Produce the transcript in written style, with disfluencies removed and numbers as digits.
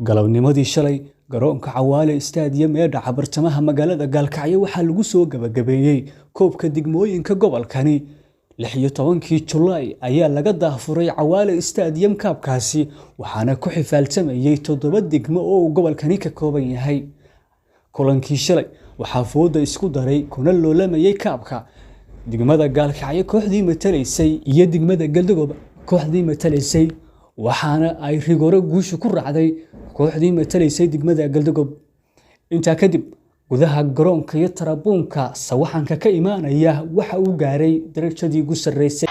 Galabnimadii shalay, garoonka Cawaale Stadium ee dhaca bartamaha magaalada Gaalkacyo waxaa lagu soo gabagabeeyey koobka degmooyinka gobolkani. 16-kii Julaay ayaa laga daafuray Cawaale Stadium kaabkaasi, waxaana ku xifaaltamayay 7 degmo oo uu gobolkani ka kooban yahay. Kulankii shalay waxaa fooda isku daray kuna loolamayay kaabka degmada Gaalkacyo kooxdii matalaysay iyo degmada Galdogob kooxdii matalaysay, waxaana ay rigoro guusha ku raacday kooxdii matalaysay degmada Galdogob. Intaa kadib, gudaha garoonka iyo tarabuunka sawaxanka ka imaanaya waxa uu gaaray darajadii ugu sarreysay.